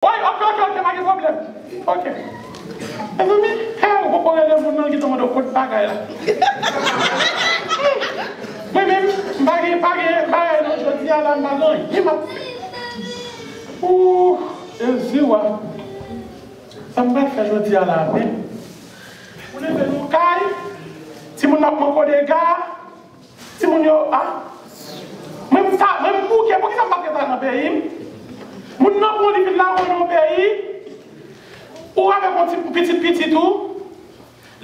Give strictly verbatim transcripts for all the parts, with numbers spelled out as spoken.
Wi, ok, ok, ok, pa gen pwoblèm. Ok. Mezanmi, e, ou poko rele moun nan ki te mande w kot bagay la. Mwen menm, m pa gen, pa gen bagay non, jodi a la, m pa gen anyen m ap fè. Ooh, Jezi wa. Sa m pral fè jodi a la, men. Ou leve nou kay, timoun ap manko dega, timoun yo, a. Mwen m sa, mwen m bouke, poukisa m pa t rete nan peyi m? Moun nan bon, li vin la, ou nan peyi, ou avèk yon ti pitit pitit ou,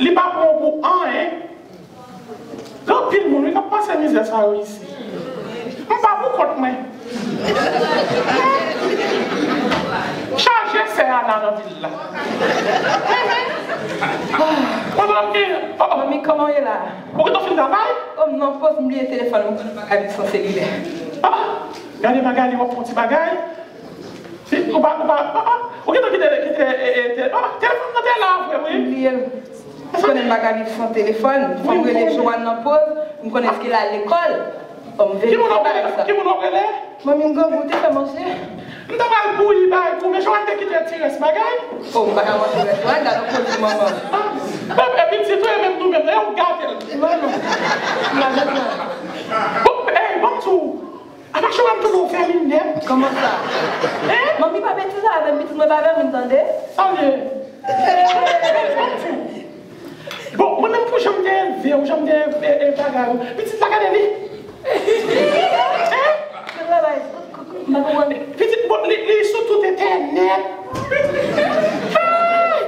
li pa pran w pou anyen. Gen anpil moun, wi, k ap pase mizè sa yo isi. M pa pou kont mwen. Chaje sè Ana nan vil la. Mezanmi, oh, oh. Manmi, kòman w ye la? Ou gentan fin travay? Oh, m nan poz, m bliye telefòn, m konnen bagay li san selilè. Ah, gade Magali, w ap fè yon ti bagay. Si, ou pa, ou pa, ah, ah, ou gentan kite, kite, e, e, te-, ah, telefòn nan te la vre, wi. M bliye l. M konnen m pa ka viv san telefòn. Fò m rele Joanne nan poz. M konnen èske l al lekòl. Fò m verifye bagay sa. Ki moun w ap rele? Manmi, m grangou, te fè manje. M ta pral bouyi bagay pou, men Joanne te kite ti rès bagay. Oh, m pa ka manje rès bagay, gade yon koze manman. Ah, e, e pitit ou e menm nou menm, e ou gate l. Non, non. M pa bezwen. Bon, ey, ban m di w. Apa Joanne tounen yon vèmin nèt? Kòman sa? Hein? Manmi, pa betize avè m, pitit mwen pa vèmin, tande? Sa w ye? Bon, mwen menm pou jan m te elve w, jan m te e, e, bagay ou. Pitit la gade li. Hein? Pitit, bon, li, li sou tout entènèt. Hey!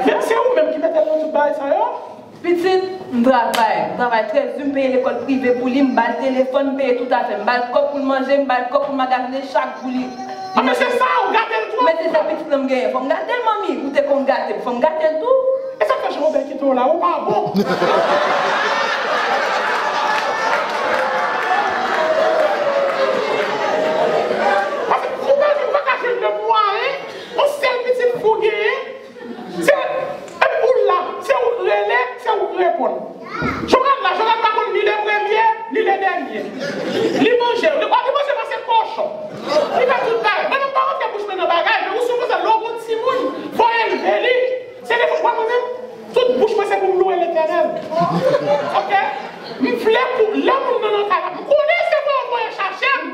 Men se ou menm ki mete l nan tout bagay sa yo? Pitit, m travay. M travay trè di, m peye lekòl prive pou li, m ba l telefòn, m peye tout afè. M ba l kòb pou l manje, m ba l kòb pou l magazinen chak jou li. Ah, men se sa, ou gate l twòp. Men se sèl pitit lan m genyen. Fò m gate l, manmi. Ou te konn gate l. Fò m gate l tou. E sa k fè Jean Robert kite w la, ou pa bon. Paske ou pa, ou pa ka jwenn de mwayen, yon sèl pitit fi w genyen. Se, epi ou la, se ou k rele, se ou k reponn. Jogan la, Jogan pa konn ni le premye, ni le dènye. Li manje, li, li manje pase kochon. Li fè tout bagay. Mwen menm pa rantre bouch mwen nan bagay, men ou sipoze lè w gon timoun, fò w elve li. Se li pou mwen menm, tout bouch mwen se pou m louwe Letènèl. Ok? M vle pou lè moun nan nan kay la, m konnen se pou yo voye chache m,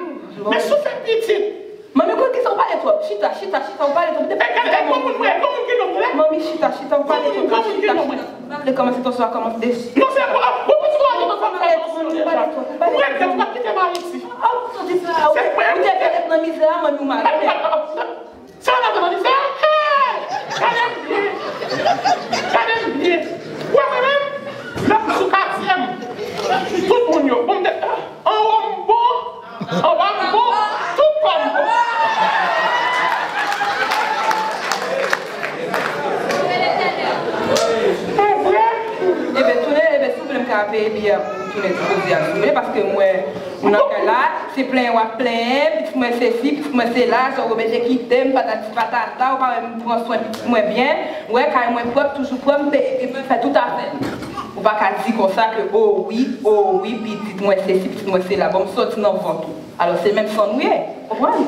men si w fè pitit, Manmi, kote kisa ou pale twòp? Chita, chita, chita, ou pale twòp. Depi... E, gade, e, granmoun mwen, granmoun ki nonm, wi. Manmi, chita, chita, ou pale twòp. Granmoun ki nonm, wi. Chita, chita. M pa vle kòmanse tansyon an kòmanse dechi. Non, se, bon, bon, pitit ou ale nan fanmi la, tansyon deja. Ou rete, ou pa kite m Ayiti. Ah, ou santi sa, ou te fè lèt nan mizè a, manmi, ou malonèt. Sa w ap fè nan mizè a? Hey! Gade m byen. Gade m byen. Ou wè mwen menm? Lè m sou katye m, tout moun yo, bon, m te, anwo m bon, anba m bon, tout kò m bon. Se vre. Eben, tounen, eben, si w vle m ka peye biyè pou tounen ti koze a, si w vle, paske m wè ou nan kay la, se plenyen w ap plenyen, pitit mwen sesi, pitit mwen sela, Jean Robert te kite m, patati patata, ou pa wè m pran swen pitit mwen byen, ou wè kay mwen pwòp, toujou pwòp, m peye, m fè tout afè m. Ou pa ka di konsa ke, o wi, o wi, pitit mwen sesi, pitit mwen sela, bon, m soti nan vant ou. Alò, se menm san nou ye, konprann?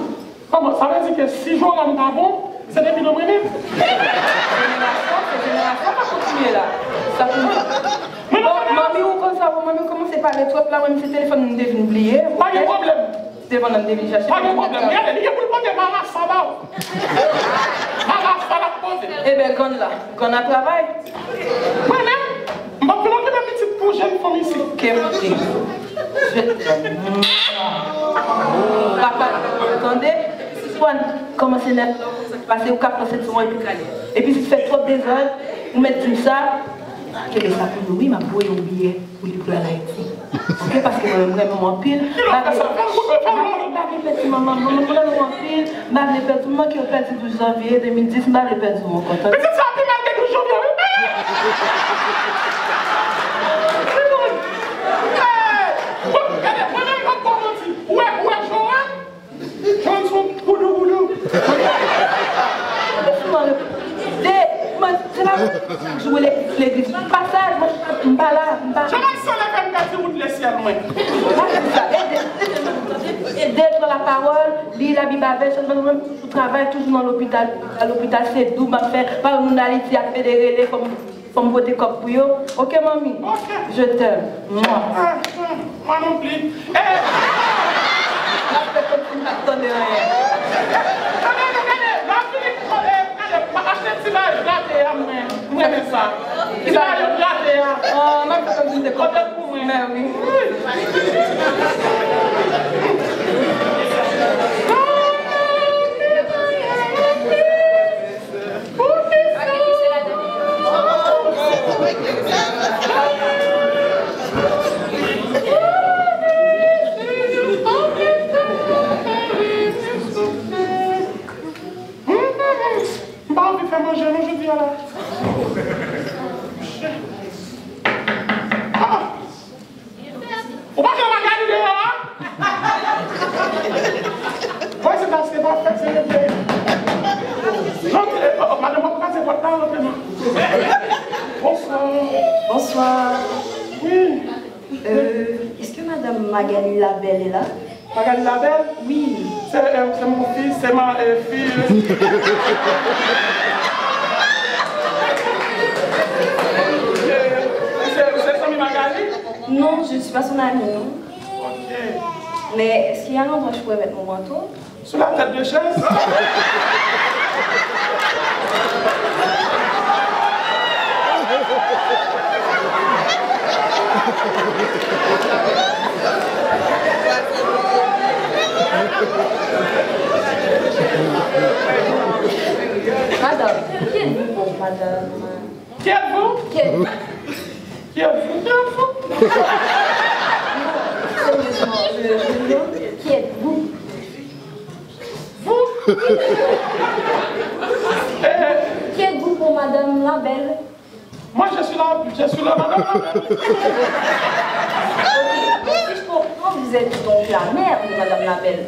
Kòman? Sa vle di ke si Joram pa bon, se depi nan mwen menm? Jenerasyon, se jenerasyon k ap kontinye la. Sa pou mwen. Bon, manmi, ou konn sa, bon, manmi, ou kòmanse pale twòp la, mwen, se telefòn m te vin bliye, ok? Pa gen pwoblèm. Devan nan m te vin chache. Pa gen pwoblèm. Gade, li gen pou l pote marasa ba w. Marasa l ap poze. Eben, grann la. Grann la travay. Mwen menm, m p ap vin okipe pitit pou jèn fanm isi. Ke m di. Je t'aime. Papa, tande? Si Joanne kòmanse nèf lè, ou kòmanse pase, ou ka panse ti mwen epi kale. Epi si fè twòp dezòd, ou mèt di m sa, kebe sa pou nou, wi, m ap voye yon biyè. Pou li pral Ayiti. Ok, paske mwen menm, m renmen w anpil. M pa vle, m pa vle, m pa vle pèdi manman m. Manman m renmen w anpil. M pa vle pèdi w. M manke w pèdi douz janvye de mil dis. M pa vle pèdi w ankò, tande? Pitit sa pi mal ke douz janvye, wi. Pi mal. Hey! Bon, gade, mwen menm, m p ap ba w manti. Ou wè, ou wè Joram? Joram se yon goudougoudou. Mwen, se la, chak jou, legliz, legliz. Pasaj, mwen, m pa la, m pa. Joram se lè fè m pèdi wout lesyèl mwen. Pa di sa. E de, e de, e de, lapawòl, li Labib avè l, sèlman mwen menm sou travay, toujou nan lopital, lopital, lopital, se dou m ap fè, pa yon moun Ayiti ap pede rele, fò m, fò m pote kòb pou yo. Oke, manmi? Oke. Je t'aime. Mwa. Ah, ah, mwa non pli. Eh! L ap fè kòmsi m pa t tande anyen. Gade, gade, gade, la fini, eh, gade, m ap achte ti bagay grate a, mwen. M renmen sa. Ki bagay yo grate a? Ah, m ap fè kòmsi m te konprann. Pote pou mwen. Mèwi. M pa anvi fè manje non jodi a la. Ah! Ou pa ka Magali deyò a? Mwen se paske pa fèt se rete. Non, eh, oh, oh, madanm, w ap kraze pòt la, rantre non. Bonswa. Bonswa. Wi. Euh, est-ce que Madame Magali Labelle est là? Magali Labelle? Oui. C'est, euh, c'est mon fils, c'est ma, euh, fille. Euh, c'est, c'est son ami Magali? Non, je ne suis pas son amie, non. Ok. Mais est-ce qu'il y a un endroit où je pourrais mettre mon manteau? Sou la tèt de chèz. Madame, qui êtes-vous pour madame? Qui êtes-vous? Qui êtes-vous? Qui êtes-vous? Qui êtes-vous? Non, sérieusement, je, je vous demande, qui êtes-vous? Vous? Eh, qui êtes-vous pour Madame Labelle? Moi, je suis la, je suis la Madame Labelle. Ok, donc si je comprends, vous êtes donc la mère de Madame Labelle.